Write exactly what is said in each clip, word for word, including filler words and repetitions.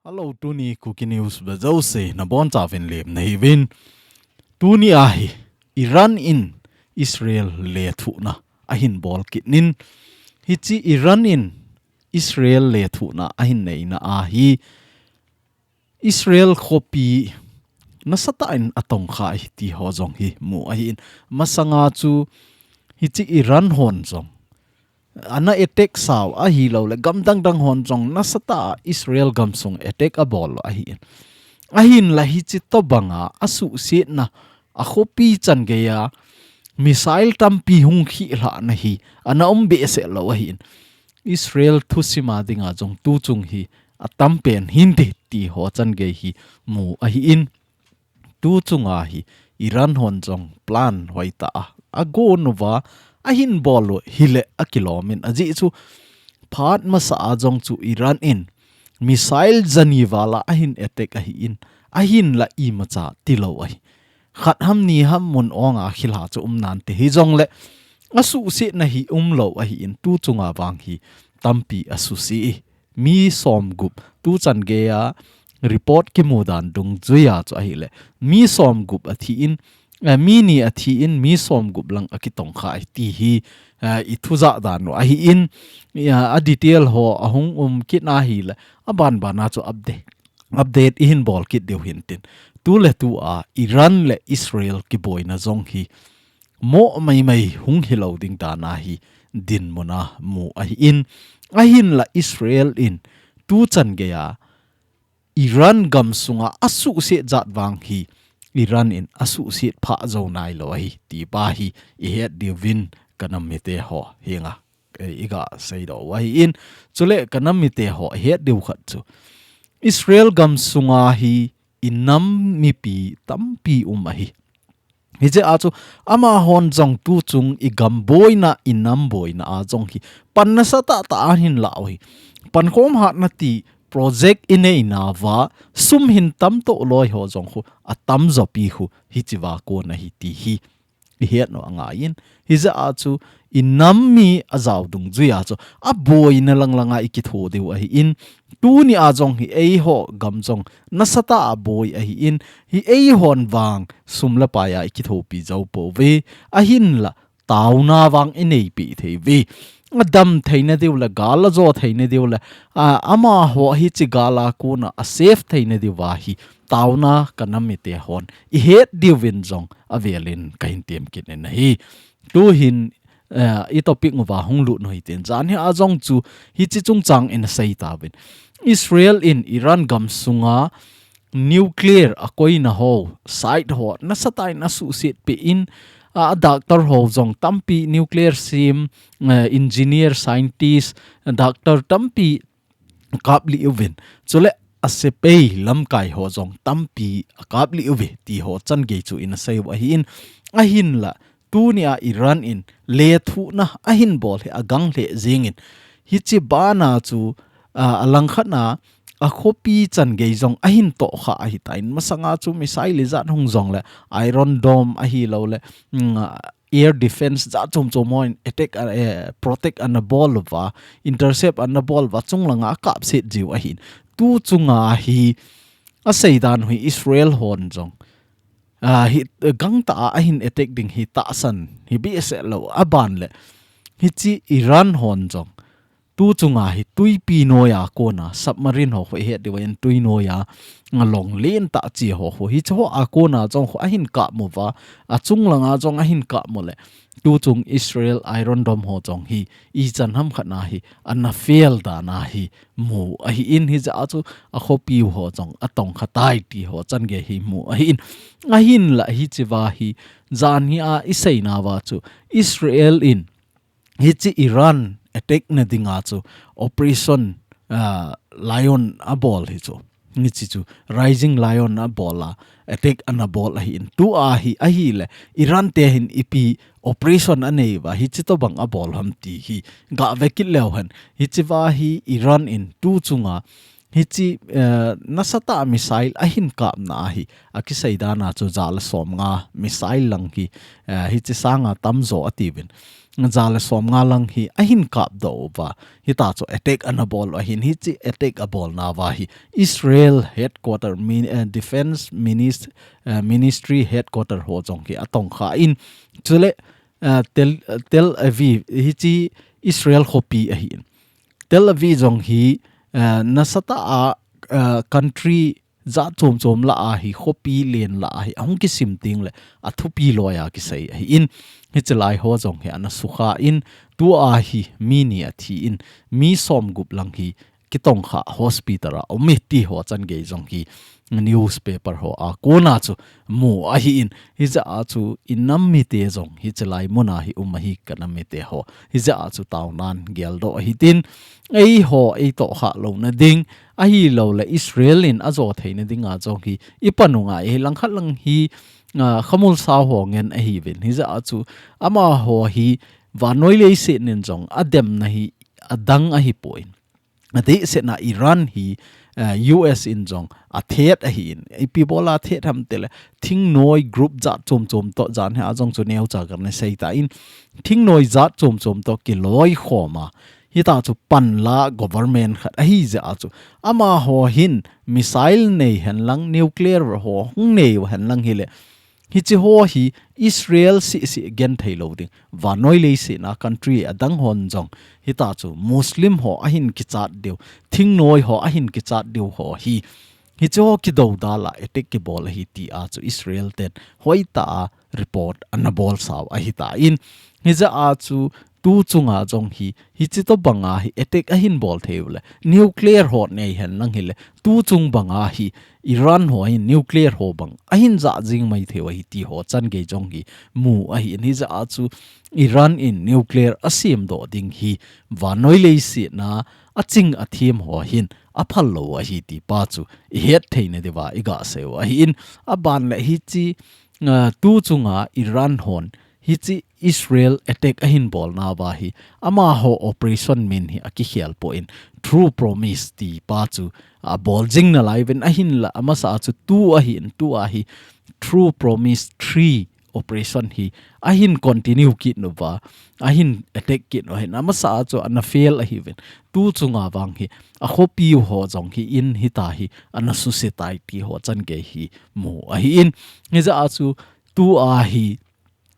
Hello, tuni Kuki News vejouse nabonchauvin lemna hiuvin. Tuni ahi Iran in Israel lethuhna ahin bol kit in. Hiche Iran in Israel lethuhna ahin neina ahi Israel khopi nasatah in atongkha ahi ti ho jong hi mu ahin. Masanga chu hiche Iran hon jong ana attack sau ahilouleh gam dangdang hon jong nasatah a Israel gamsung attack abol u ahin. Ahinla hiche tobanga asuhsetna akhopi chan geiya missile tampi hung khih lhahna hi ana um behseh lou ahin. Israel thusima dinga jong tuchung hi atam pen hinte ti ho chan gei hi mu ahin. Tuchunga hi Iran hon jong plan hoitah a agon uva ahin bol u hileh akilom in ajeh chu phat masa a jong chu Iran in missile jani vala ahin attack ahin ahinla imacha tilou ahi. Khat ham ni ham mun onga khilha chu um nante hijongleh asuhsetna hi umlou ahin tuchunga vang hi tampi asuse e. Mi somgup tuchan geiya report kimu dan dungjuiya chu ahileh mi somgup athi in, eh, mi ni athi in mi somgup lang akitongkha ahi ti hi, eh, ithu jah dan u ahin, eh, adetail ho ahung um kit ahileh abanbana chu update update ihin bol kit diu hintin. Tuletua Iran le Israel kiboina jong hi mo maimai hung hilou ding dan ahi dinmuna mu ahin. Ahinla Israel in tuchan geiya Iran gamsunga asuhset jat vang hi Iran in asuhset phah jou nailou ahi ti pa hi ihet diuvin kanam mite ho henga, eh, iga seidoh u ahin. Chuleh kanam mite ho ihet diu khat chu Israel gamsunga hi inam mipi tampi um ahi. Hiche a chu amahon jong tuchung igam boina, inam boina a jong hi pan nasatah tah ahin lah u ahi. Pankhom hatna ti project inei nauva sum hin tamtoh loi ho jong khu atamjo pi khu hiche va kon ahi ti hi ihet u angaiyin. Hijeh a chu inam mi ajao dungjuiya chu aboina langlanga ikitho diu ahin. Tuni a jong hi eiho gam jong nasatah a boi ahin. Hi eihon vang sum le paiya ikithopi jou pouve. Ahinla taona vang ineipi thei uve. Adam theina diu le gal ajo theina diu le, a, amaho hiche gal a kona asafe theina diuva hi taona kanam mite hon ihet diuvin jong avelin kahin tem kit in ahi. Tuhin, eh, itopic uva hung lut u hitin. Janhi a jong chu hiche chungchang in asei tauvin. Israel in Iran gamsunga nuclear akoina ho, site ho nasatah in asuhset peh in, a, a doctor ho jong tampi nuclear sem, eh, engineer, scientist, doctor tampi akaplih uvin. Chuleh asepai lamkai ho jong tampi akaplih uve ti ho chan gei chu ina sei u ahin. Ahinla tunia Iran in lethuhna ahin bol hi agang lheh jengin. Hiche bana chu, a, alangkhatna akhopi chan gei jong ahin tohkhah ahitan. Masanga chu missile ijat hung jongleh Iron Dome ahilouleh, mm, air defense jat chom chom hon attack, eh, protect ana bol uva, intercept ana bol uva, chunglanga akapset jiu ahin. Tuchunga hi aseidan u hi Israel hon jong, a, hi, gangtah a ahin attack ding hi tahsan hi behseh lou aban leh hiche Iran hon jong tuchunga hi tuipi noiya kona submarine ho khu ihet diu ahin tui noiya, a, long lentah che ho khu hiche hoa kona jong khu ahin kap uva, achunglanga jong ahin kap u leh tuchung Israel Iron Dome ho jong hi ichan hamkhat na hi ana fail dan ahi mu ahin. Hijeh a chu akhopi u ho jong atongkha tai ti ho chan gei hi mu ahin. Ahinla hiche va hi janhi a isei nauva chu Israel in hiche Iran attack na dinga chu Operation, ah, Lion abol hi chu. Hiche chu Rising Lion abol a, attack ana bol ahin. Tua hi ahileh Iran te hin ipi operation anei uva hiche tobang abol ham ti hi gave kit leu hen. Hiche va hi Iran in tuchunga hiche, eh, nasatah missile ahin kapna ahi. Akisei dan a chu ja le som nga missile lang hi, eh, hiche sanga tamjo atiuvin. ja le som nga lang hi ahin kap doh uva. Hita chu attack ana bol u ahin, hichi attack abol nauva hi Israel headquarter min, eh, defense minis-, eh, ministry headquarter ho jong hi atongkha in. Chule, eh, Tel, Tel Aviv hichi Israel khopi ahin. Tel Aviv jong hi, eh, nasatah a, eh, country jat chom chom lah a hi, khopi len lah a hi, ahung kisim teng le, athupi loi a kisei ahin, hichi lai ho jong hi ana sukha in, tua hi mi ni athi in, mi som gup lang hi kitongkha hospital a um e ti ho chan gei jong hi newspaper ho a kona chu mu ahin, hijeh a chu i nam mite jong hichi lai mun a hi um ahi ka nam mite ho, hijeh a chu taonan geldoh ahi tin, eiho ei tohkhah louna ding, ahilou le Israel in ajo theina dinga jong hi i pan u ngai, hi langkhat lang hi, ah, Khamul Sao ho ngen ahiuvin. Hijeh a chu amaho hi vannoi leiset in jong ademna hi adang ahipoi. Adehset na Iran hi, ah, U S in jong athet ahin. Ipi bol a athet ham tile, thingnoi group jat chom chom toh, jan hi a jong chu neocha kana sei tan, thingnoi jat chom chom toh kiloikhom a, hita chu panla government khat ahi jeh a chu, amaho hin missile nei hen lang, nuclear ho hung nei u hen lang hile, hichi ho hi Israel seh seh genthei lou ding, vannoi leiset na country adang hon jong, hita chu Muslim ho ahin kichat diu, thingnoi ho ahin kichat diu ho hi, hichi ho kidodal a attack kibol ahi ti a chu Israel ten hoitah a report ana bolsau ahitan, hijeh a chu tu chunga jong hi, hichi tobang a hi attack ahin bol thei u le, nuclear ho nei hen lang hile, tu chung bang a hi Iran ho hin nuclear ho bang ahin jah jing mai thei u ahi ti ho chan gei jong hi mu ahin, hijeh a chu Iran in nuclear asem doh ding hi vannoi leiset na aching athem ho hin aphal lou ahi ti pa chu i het theina diuva i gasei u ahin, aban le hichi, ah, tu chunga Iran hon hichi Israel attack ahin bol nauva hi, amaho operation min hi akikhel poi, True Promise ti pa chu abol jing nalai uvin, ahinla amasa a chu tu ahin, tu a hi True Promise three operation hi ahin continue kit uva, ahin attack kit u ahin, amasa a chu ana fail ahiuvin, tu chunga vang hi akhopi u ho jong hi in hita hi ana suse tai ti ho chan gei hi mu ahin, hijeh a chu tu a hi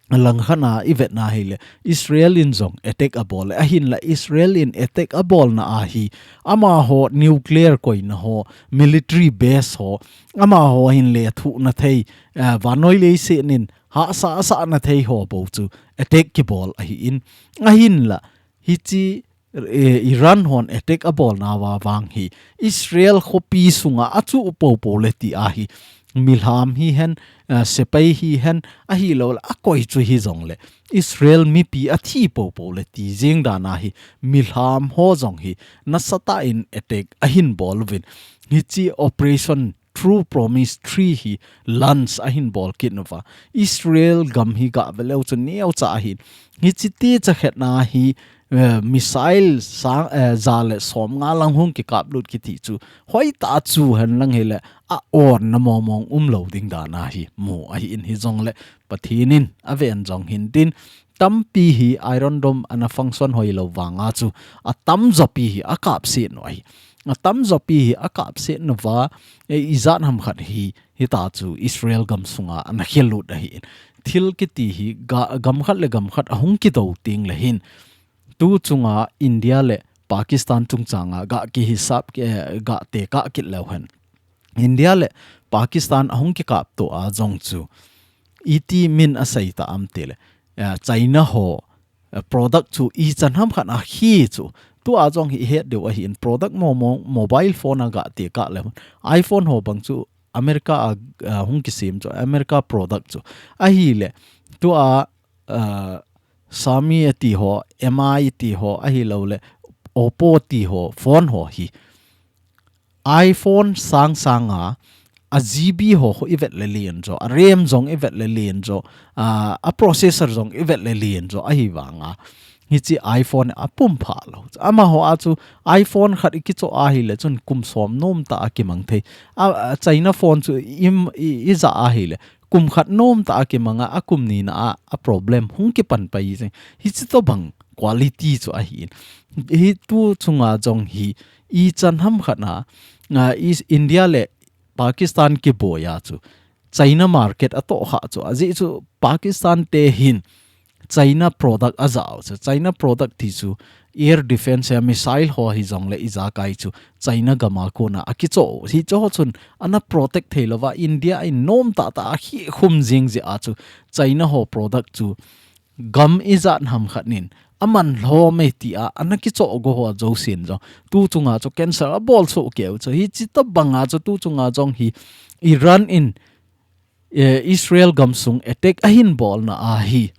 langkhat a i vetna hile, Israel in jong attack abol le, ahinla Israel in attack abolna a hi, amaho nuclear koina ho, military base ho, amaho hin lethuhna thei, eh, vannoi leiset in hahsa asahna thei ho bou chu attack kibol ahin, ahinla hichi, eh, Iran hon attack abol nauva vang hi, Israel khopi sunga achuh popo le ti a hi, milham hihen, eh, sepai hihen, ahilou le akoi chu hijong le, Israel mipi athi popo le ti jeng dan a hi, milham ho jong hi nasatah in attack ahin bol uvin. Hichi operation True Promise three hi launch ahin bol kit uva. Israel gam hi gah ve leu chu neocha ahin. Hichi ti chakhetna hi, eh, missile sang, eh, ja le som nga lang hung kikap lut kiti chu hoitah chu hen lang hile a-onna mong mong umlou ding dan a hi mu ahin, hijong le Pathen in aven jong hin tin, tampi hi Iron Dome ana function hoilou vang a chu atamjo pi hi akapset u ahi. Atamjo pi hi akapset uva, eh, ijat ham khat hi, hita chu Israel gam sunga ana khel lut ahin. Thil kiti hi ga-, gam khat le gam khat ahung kido teng le hin, tu chunga India le Pakistan chungchang a gah kihisap, eh, gah tekah kit leu hen, India le Pakistan ahung kikap to a jong chu iti min asei ta am tile, eh, China ho, eh, product chu ichan ham khat a hi chu, tu a jong hi i het diu ahin, product mo mo, mobile phone a gah tekah leu hen, iPhone ho bang chu America a, eh, hung kisem chu, America product chu ahile, tu a, eh, Xiaomi ati ho, M I ati ho, ahilou le Oppo ati ho, phone ho hi iPhone sang sang a, a G B ho, ho i vet le len jo, a RAM jong i vet le len jo, a, a processor jong i vet le len jo, ahivang a, hichi iPhone apum pha lou. Amaho a chu iPhone khat i kichoh ahile chun kum som nom ta a kimang thei. A, a China phone chu im, i, i ja ahile kum khat nom tah a kimanga, a kum ni na a, a problem hung kipan pai jeng. Hichi tobang quality chu ahi in. Hi tu chunga jong hi, ichan ham khat na, a, East India le Pakistan kiboi a chu China market a toh kha chu. Ajeh chu Pakistan te hin China product a jao chu. China product ti chu air defense a missile ho hi jong le ijakai chu China gam a kona a kicho. Hicho chun ana protect thei lova India in nom tah tah a khi khum jing jeh a chu China ho product chu gam ijat ham khat nin aman lhom e ti a ana kicho go ho a jousen jong tu chunga chu cancer a bol soh keu chu. Hichi tobang a chu tu chunga jong hi Iran in, eh, Israel gam sung attack ahin bol na a hi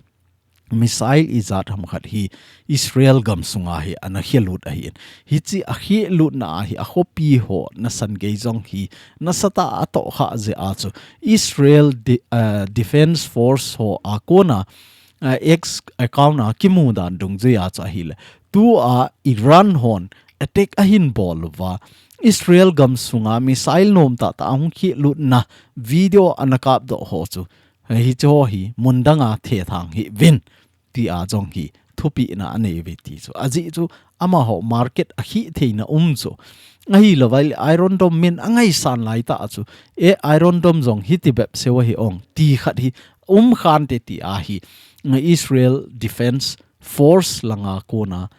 missile ijat ham khat hi Israel gam sunga hi ana khialut ahi in. Hichi a khialut na a hi a khopi ho nasan gei jong hi nasatah a toh kha jeh a chu Israel de-, eh, Defense Force ho a kona, eh, X account a kimu dan dungjuia chu ahile. Tu a Iran hon attack ahin bol uva. Israel gam sunga missile nom tah tah a hung khialut na video ana kap doh ho chu. Hichi ho hi mun dang a thethang hih uvin. Ti a jong hi thupina anei uve ti chu. Ajeh chu amaho market a khi theina um chu. Ahi lova le Iron Dome min a ngaisan lai tah chu. E Iron Dome jong hiti bep seu ahi ong ti khat hi um khan te ti a hi. Israel Defense Force langa kona,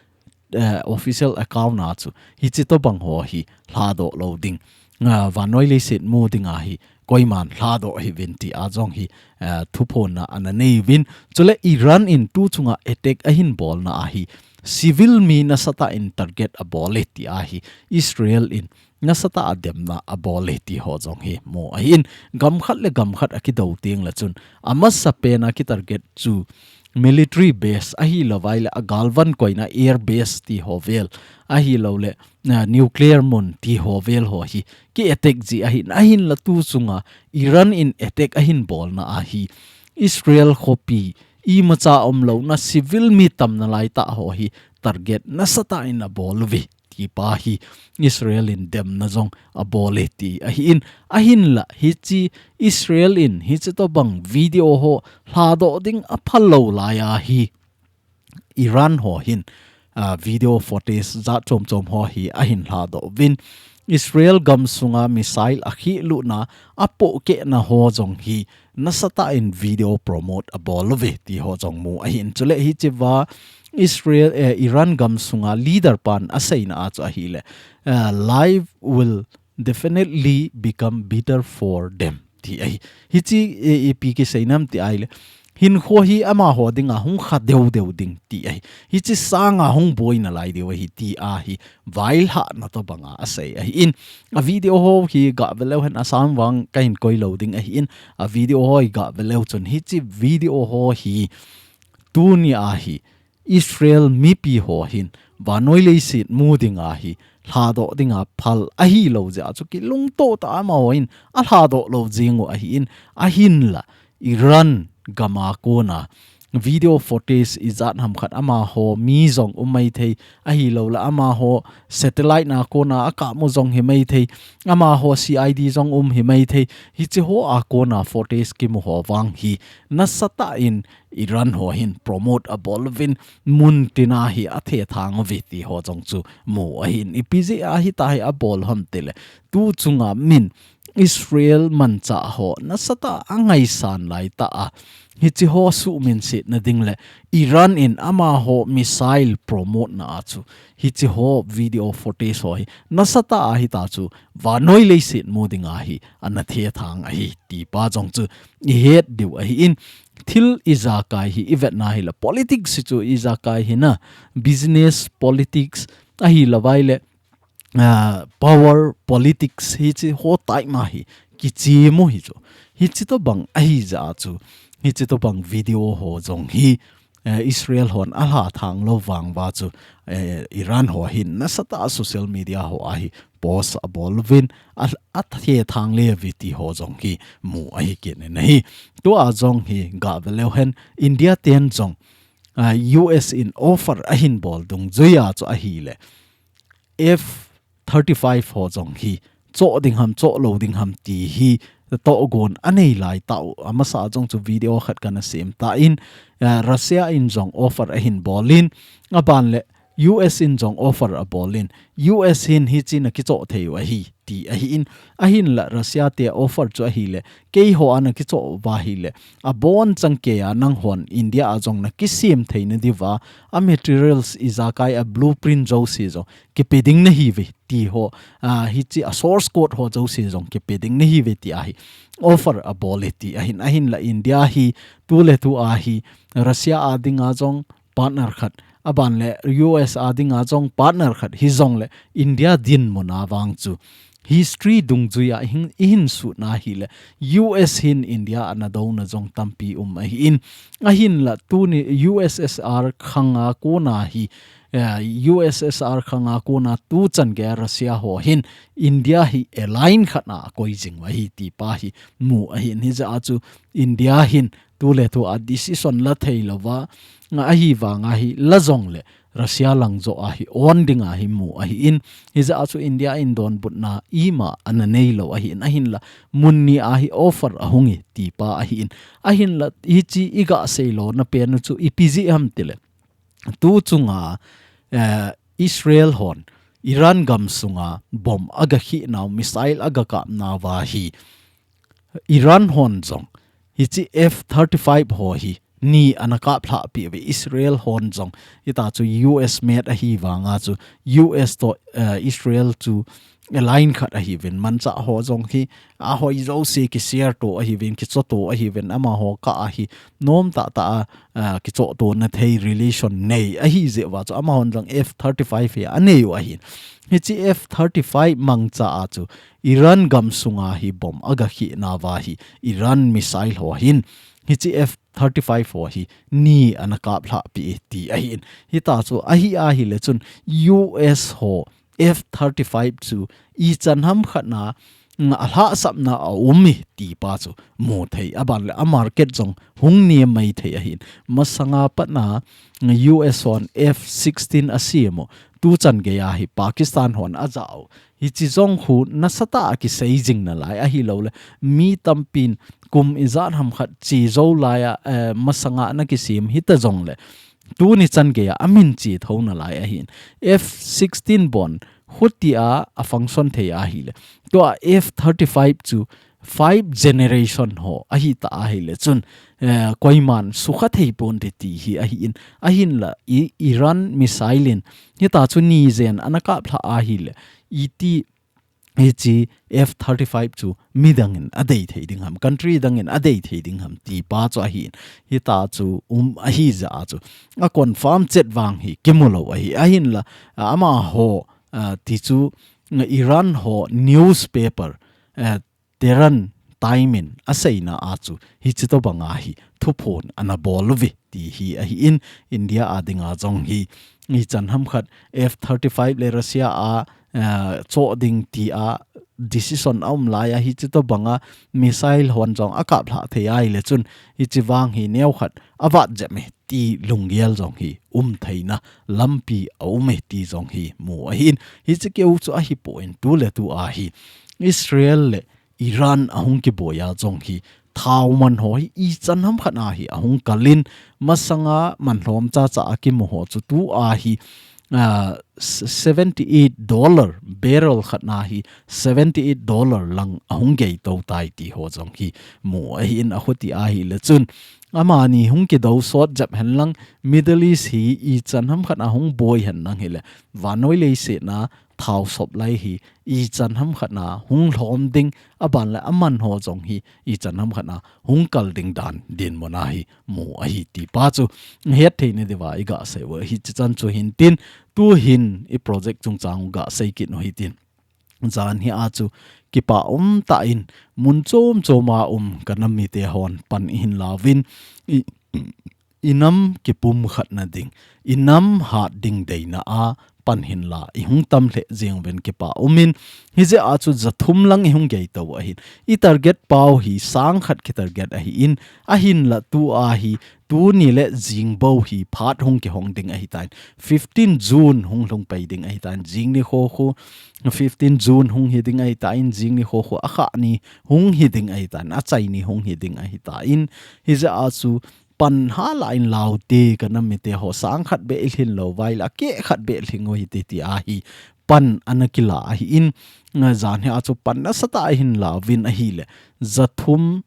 eh, official account a chu hichi tobang ho hi lhadoh lou ding. Ah, vannoi leiset mu ding a hi koiman lhadoh hih uvin ti a jong hi, eh, thuphonna ana nei uvin. Chule Iran in tu chunga attack ahin bol na a hi civil mi nasatah in target a bol e ti a hi Israel in nasatah a demna a bol e ti ho jong hi mu ahi in. Gam khat le gam khat a kido teng le chun a masa pen a ki target chu military base ahi lova le a galvan koina air base ti ho vel ahi lou le, ah, nuclear mun ti ho vel ho hi ki attack ji ahi in. Ahin la tu chunga Iran in attack ahin bol na a hi Israel khopi imacha um lou na civil mi tam na lai tah ho hi target nasatah in a bol uve. Ti pa hi Israel in demna jong a bol e ti ahi in. Ahin la hichi Israel in hichi tobang video ho lhadoh ding a phal lou lai a hi Iran ho hin, ah, video footage jat chom chom ho hi ahin lhadoh uvin. Israel gam sunga missile a khialut na a pohkeh na ho jong hi nasatah in video promote a bol uve ti ho jong mu ahi in. Chule hichi va Israel, eh, Iran gam sunga leader pan a seina a chu ahile, eh, life will definitely become bitter for them. Ti ahi. Hichi, eh, ipi kiseinam ti ahile. Hinkho hi amaho dinga hung kha deu deu ding ti ahi. Hichi sanga hung boi na lai deu ahi ti ahi. Vailhahna tobanga a sei ahi in. A video ho hi ga ve leu hen a sam vang ka hin koi lou ding ahi in. A video ho hi ga ve leu chun hichi video ho hi tuni a hi Israel mipi ho hin vannoi leiset mu ding a hi lhadoh ding a phal ahi lou jeh a chu kilungto tah a amaho hin a lhadoh lou jing u ahi in. Ahin la Iran gam a kona video footage ijat ham khat amaho mi jong um mai thei ahi lou la amaho satellite na kona a kap mu jong hi mai thei amaho C I D jong um hi mai thei hichi ho a kona footage kimu ho vang hi nasatah in Iran ho hin promote a bol uvin mun tina hi a thethang uve ti ho jong chu mu ahi in. Ipi jeh a hitia hi a bol ham ti le tu chunga min Israel manchah ho nasatah a ngaisan lai tah a hichi ho suhminsetna ding le Iran in amaho missile promote na a chu hichi ho video footage ho hi nasatah a hitia chu vannoi leiset mu ding a hi ana thethang ahi ti pa jong chu i het diu ahi in. Thil ijakai hi i vetna hi la politics hi chu ijakai hi na business politics ahi lou vai le ah, power politics hichi ho tai ma hi kichi mu hi chu. Hichi tobang ahi jeh a chu. Hichi tobang video ho jong hi, eh, Israel hon a lhathang lou vang va chu, eh, Iran ho hin nasatah a social media ho a hi post a bol uvin a, a thethang le uve ti ho jong hi mu ahi kit in ahi. Tua jong hi ga ve leu hen India ten jong, ah, U S in offer ahin bol dungjuia chu ahile F thirty-five ho jong hi choh ding ham, choh lou ding ham ti hi tohgon anei lai tau. Amasa jong chu video khat kana sem tan, eh, Russia in jong offer ahin bolin, aban le U S in jong offer abolin, U S hin hichi nakichoh thei u ahi ti ahin, ahinla Russia te offer chu ahile, keiho ana kichoh uva ahile, abonchan keiya nanghon India a jong nakisem theina diuva, a materials ijakai a blueprint jouse jong kipe ding nahiuve ti ho, a, hichi a source code ho jouse jong kipe ding nahiuve ti ahi. Offer abol e ti ahin, ahinla India hi tuletu a hi Russia a dinga jong partner khat, aban le U S a dinga jong partner khat hijongle India dinmun a vang chu history dungjuia ihin, ihin sut na hile U S hin India ana douna jong tampi um ahin, ahinla tuni U S S R khanga kona hi, eh, U S S R khanga kona tuchan gei Russia ho hin India hi align khat na akoi jing u ahi ti pa hi mu ahin, hijeh a chu India hin tuletu a decision la thei louva, nga ahivanga hi la jongle Russia lang joh a hi on ding ahi mu ahin, hijeh a chu India in donbutna ima ana neilou ahin, ahinla mun ni a hi offer ahung e ti pa ahin, ahinla hichi iga seilona pen u chu ipi jeh ham tile, tu chunga, eh, Israel hon Iran gamsunga bomb aga khih nau, missile aga kap nauva hi Iran hon jong hichi F thirty-five ho hi ni ana kaplhah peh uve, Israel hon jong hita chu U S made ahivanga chu U S to, eh, Israel chu align khat ahiuvin, manchah ho jong hi ahoi jouse kishare to ahiuvin, kichoh to ahiuvin, amaho kah a hi nom tahtah a, eh, kichoh tona thei relation nei ahi jeh uva chu amahon jong F thirty-five hi anei u ahin. Hichi F thirty-five mangcha a chu Iran gamsunga hi bomb aga khih nauva hi Iran missile ho hin hichi F thirty-five ho hi ni ana kaplhah peh e ti ahin. Hita chu ahi ahile chun U S ho F thirty-five chu ichan ham khat na, mm, alhahsapna aum e ti pa chu mu thei, aban le a market jong hung nem mai thei ahin. Masanga pat na U S hon F sixteen asem u, tuchan gei a hi Pakistan hon ajah u. Hichi jong khu nasatah a kisei jing nalai ahilouleh mi tampin kum ijat ham khat che jou laiya, eh, masanga ana kisem hita jongle tuni chan geiya amin che thou nalai ahin. F sixteen bomb hutia a function thei ahile, tua F thirty-five chu five generation ho ahita ahile chun, eh, koiman sukha thei ponte ti hi ahin. Ahinla I-, Iran missile in hita chu ni jen ana kaplhah ahile, iti hichi F thirty-five chu midang in adei thei ding ham, country dang in adei thei ding ham ti pa chu ahin. Hita chu um ahi jeh a chu a confirm chet vang hi kimu lou ahi. Ahinla, a, amaho, a, ti chu, a, Iran ho newspaper, a, Tehran Time in aseina a chu hichi tobanga hi thuphon ana bol uve ti hi ahin. India a dinga jong hi ichan ham khat F thirty-five le Russia a, eh, choh ding tia decision aum laiya hichi tobanga missile hon jong akaplhah thei ahile chun hichi vang hi neokhat avat jep e ti lunggel jong hi um theina lampi aum e ti jong hi mu ahin. Hichi keu chu ahipon tuletu a hi Israel le Iran ahung kiboi a jong hi thao man ho hi ichan ham khat na hi ahung kalin, masanga man lhom chacha a kimu ho chu tua hi, ah, s-, seventy-eight dollar, barrel khat na hi seventy-eight dollar lang ahung gei to tai ti ho jong hi mu ahin. Ahuti ahile chun amani hung kidou sot jep hen lang, Middle East hi ichan ham khat na hung boi hen lang hile, vannoi leiset na thao sop lai hi ichan ham khat na hung lhom ding, aban le aman ho jong hi ichan ham khat na hung kal ding dan dinmun a hi mu ahi ti pa chu het theina diuva iga sei u ahi. Hichi chan chu hin tin, tuhin i project chungchang u ga sei kit u hitin. Jan hi a chu kipa um tah in mun chom chom a um ka nam mite hon pan ihin lauvin, i, i nam kipumkhatna ding, i nam hat ding deina a pan hin la i hung tam lheh jeng uvin kipa umin, hijeh a chu jathum lang i hung gei tou ahin. I target pau hi sang khat ki target ahin, ahinla tua hi tuni le jing bou hi phat hung kihong ding ahitan. Fifteen June hung lhung pai ding ahitan. Jing nikho khu, fifteen June hung hi ding ahitan. Jing nikho khu akha ni hung hi ding ahitan. Achai ni hung hi ding ahitan. Hijeh a chu pan hala in laute ka nam mite ho sang khat beh i lhin lou vai la, keh khat beh lhing u hite ti ahi. Pan ana kila ahin, jan hi a chu pan nasatah a hin la uvin ahile, jathum,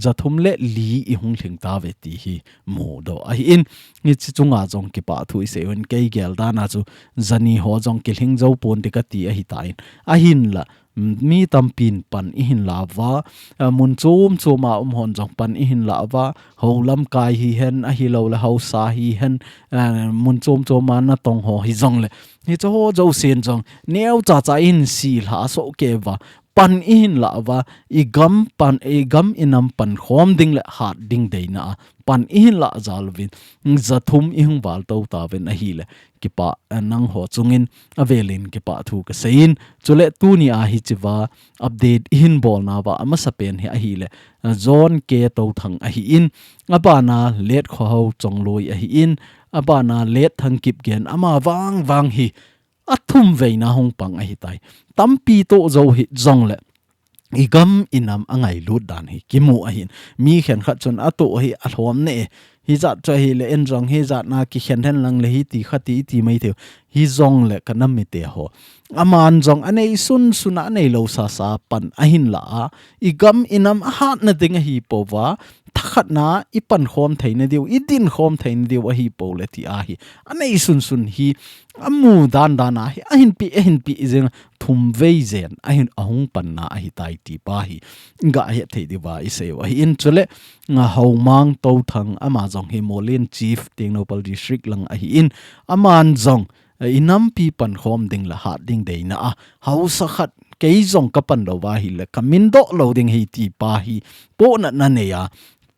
jathum le li i hung lhing tave ti hi mudoh ahin, hiche chunga jong kipa thu i sei uvin, kei gel dan a chu jani ho jong kilhing jou ponte kati ahitan. Ahinla, mi tampin pan i hin la uva, a, mun chom chom a um hon jong pan i hin la uva, hou lamkai hihen, ahilou le haosa hihen, a, mun chom chom a natong ho hijongle, hiche ho jousen jong neocha cha i hin silha soh kei uva, pan i hin la uva, i gam pan, i gam i nam pankhom ding le hat ding deina a pan i hin la jal uvin, jathum i hung val tou tauvin ahile, kipa, eh, nangho chungin avelin kipa thu ka seiyin. Chule tuni a hichea update i hin bolna uva amasapen hi ahile, eh, John K Touthang ahin, abana Let Khohao Chongloi ahin, abana Let Thangkipgen, ama vang vang hi athum veina hung pang ahitai. Tampi toh jou hijongle, i gam i nam angailut dan hi kimu ahin. Mi khenkhat chun atoh hi alhom ne e. Hijat chu ahile en jong hijat na kikhen hen lang le hiti khati iti mai thei. Hijongle ka nam mite ho, aman jong anei sunsun a anei lou sasa pan ahin la a, i gam i nam ahatna ding ahipouva, thakhatna i pankhom theina diu, i dinkhom theina diu ahipou le ti ahi. Anei sunsun hi amu dan dan a hi ahin pe, ahin pe jeng, thum vei jen ahin, ahung panna ahitai ti pa hi i gah het thei diuva i sei u ahin. Chule, a, Haomang Touthang, ama jong hi Molin Chief, Tengnoupal District lang ahin, aman jong, a, i nampi pankhom ding le hat ding deina a, haosa khat kei jong ka pan lou uva ahile ka min doh lou ding ahi ti pa hi pohnatna nei a,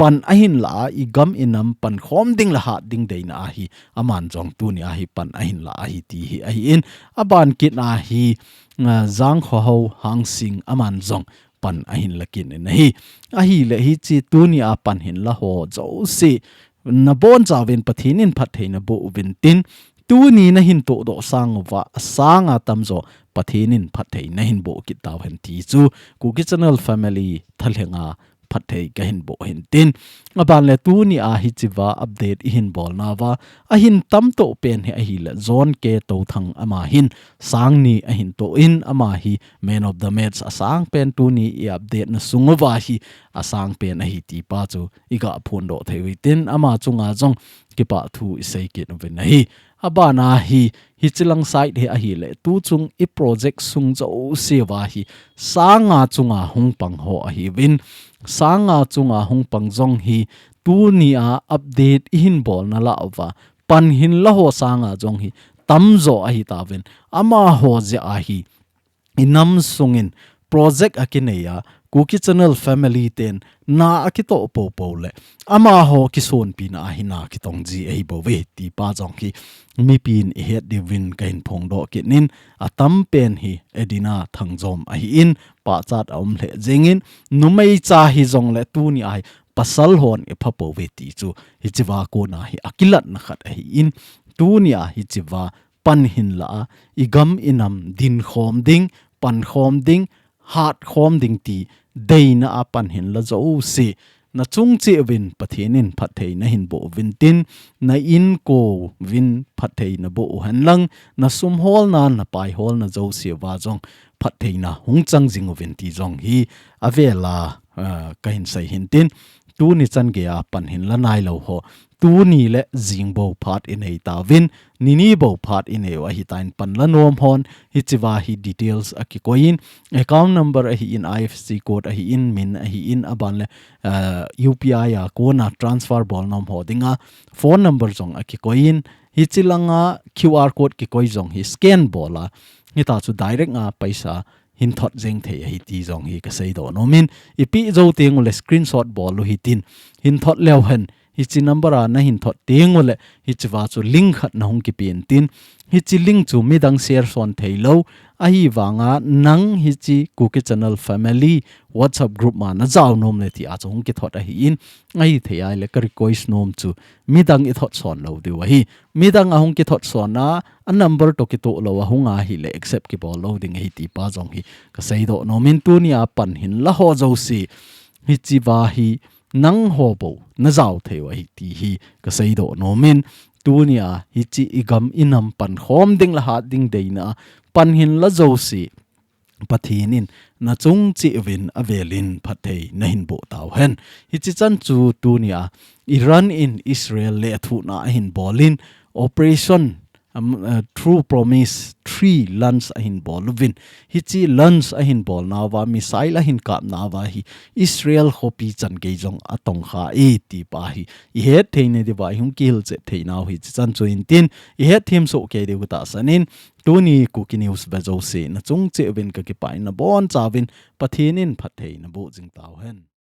pan ahin la a, i gam i nam pankhom ding le hat ding deina ahi, aman jong tuni a hi pan ahin la ahi ti hi ahin, aban kit a hi, a, Jangkhohao Hangsing, aman jong pan ahin la kit in ahi. Ahile hiche tuni a pan hin la ho jouse, nabonchauvin Pathen in phatthei naboh uvin tin, tuni nahin tohdoh sang uva, asang a tamjo Pathen in phatthei nahin boh kit tauhen ti chu Kuki Channel family thalheng a phatthei kahin boh hin tin. Aban le tuni a hichea update i hin bolna uva, ahin tamtoh pen hi ahile John K Touthang, ama hin sang ni ahin toh in, ama hi man of the match asang pen tuni i update na sung uva hi asang pen ahi ti pa chu i gah phondoh thei uvin tin, ama chunga jong kipa thu i sei kit uvin ahi. Aban a hi, hiche lang side hi ahile, tuchung i project sung jouse uva hi, sang a chunga hung pang ho ahiuvin, sang a chunga hung pang jong hi, tuni a update i hin bolna lah uva, pan hin la ho sang a jong hi, tamjo ahi tauvin, amaho jeh a hi, i nam sungin project akinei a, Kuki Channel family ten na akitoh popo le, amaho kisonpina a hi na kitong ji ahi bouve ti pa jong hi mipin i het diuvin kahin phongdoh kit in, atam pen hi Edina Thangjom ahin, pachat aum lheh jengin, numei cha hijongle tuni a hi pasal hon i pha pouve ti chu hichea kona hi akilatna khat ahin, tuni a hichea pan hin la a, i gam i nam dinkhom ding, pankhom ding, hatkhom ding ti deina a pan hin la jouse, na chung cheh uvin Pathen in phatthei nahin boh uvin tin, na inko uvin phatthei naboh u hen lang, na sum holna, na pai holna jouse uva jong phattheina hung chang jing uvin ti jong hi avel a, ah, kahin sei hin tin, tuni chan gei a pan hin la nailou ho, tuni le jing bou phat i nei tauvin, nini bou phat i nei u ahitan, pan la nom hon, hichea hi details akikoi in, account number ahin, I F S C code ahin, min ahin, aban le, eh, U P I a kona transfer bol nom ho dinga phone number jong akikoi in, hiche langa Q R code kikoi jong hi scan bol a, hita chu direct a paisa hin thot jeng thei ahi ti jong hi ka seidoh nom in, i pe jou teng ule screenshot bol u hitin, hin thot leu hen, hichi number a nahin thot teng uleh, hichi va chu link khat nahung kipen tin, hichi link chu midang share son thei lou, ahivanga nang hichi Kuki Channel Family WhatsApp group ma najao nom le ti a chu hung kithot ahin, ahithei ahileh ka request nom chu midang ithot son lou diu ahi. Midang ahung kithot son a, a number toh kitoh lou ahung ahileh accept kibol lou ding ahi ti pa jong hi ka seidoh nom in, tuni a pan hinla ho jouse, hichi va hi nangho bou najao thei u ahi ti hi ka seidoh nom in, tuni a hichi igam inam pankhom ding le hat ding deina a pan hinla jouse, Pathen in nachung cheh uvin avel in phatthei nahin boh tauhen. Hichi chan chu tuni a Iran in Israel lethuhna ahin bol in operation, um, uh, True Promise three launch ahin bol uvin. Hichi launch ahin bol nauva, missile ahin kap nauva hi Israel khopi chan gei jong atong kha e ti pa hi ihet thei nadiuva ihung kihilchet thei nau hichi chan chu intin, ihet them soh kei diu tahsan in, tuni Kuki News ve jouse nachung cheh uvin ka kipah in, nabonchauvin Pathen in phatthei naboh jing tauhen.